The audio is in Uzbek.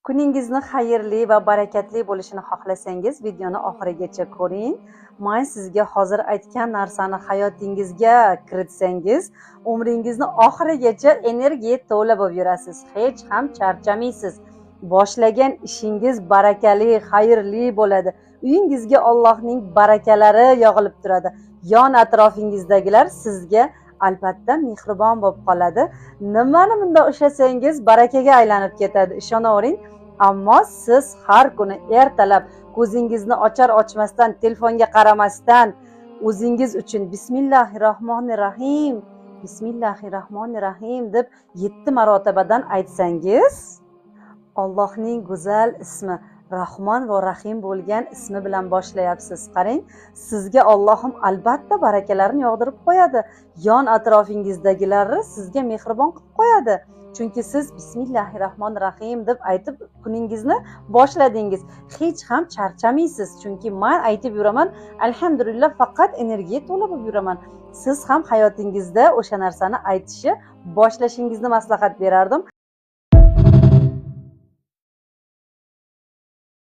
Kuningizni xayrli va barakatli bo'lishini xohlasangiz, videoni oxirigacha ko'ring. Men sizga hozir aytgan narsani hayotingizga kiritsangiz, umringizni oxirigacha energiya to'la bo'lib yurasiz. Hech ham charchamaysiz. Boshlagan ishingiz barakali, xayrli bo'ladi. Uyingizga Allohning barakalari yog'ilib turadi. Yon atrofingizdagilar sizga albatta mehribon bo'lib qoladi. Nimani bundoq ushlasangiz barakaga aylanib ketadi, ishonavering. Ammo siz har kuni ertalab ko'zingizni ochar ochmasdan, telefonga qaramasdan o'zingiz uchun Bismillahirrohmanirrohim, Bismillahirrohmanirrohim deb 7 marotabadan aytsangiz, Allohning go'zal ismi Rahmon va Rahim bo'lgan ismi bilan boshlayapsiz. Qarang, sizga Allohim albatta barakalarni yog'dirib qo'yadi. Yon atrofingizdagilarni sizga mehribon qilib qo'yadi. Chunki siz Bismillahirrohmanirrohim deb aytib kuningizni boshladingiz. Hech ham charchamaysiz. Chunki men aytib yuraman, alhamdulillah, faqat energiya to'la bo'lib yuraman. Siz ham hayotingizda o'sha narsani aytishni boshlashingizni maslahat berardim.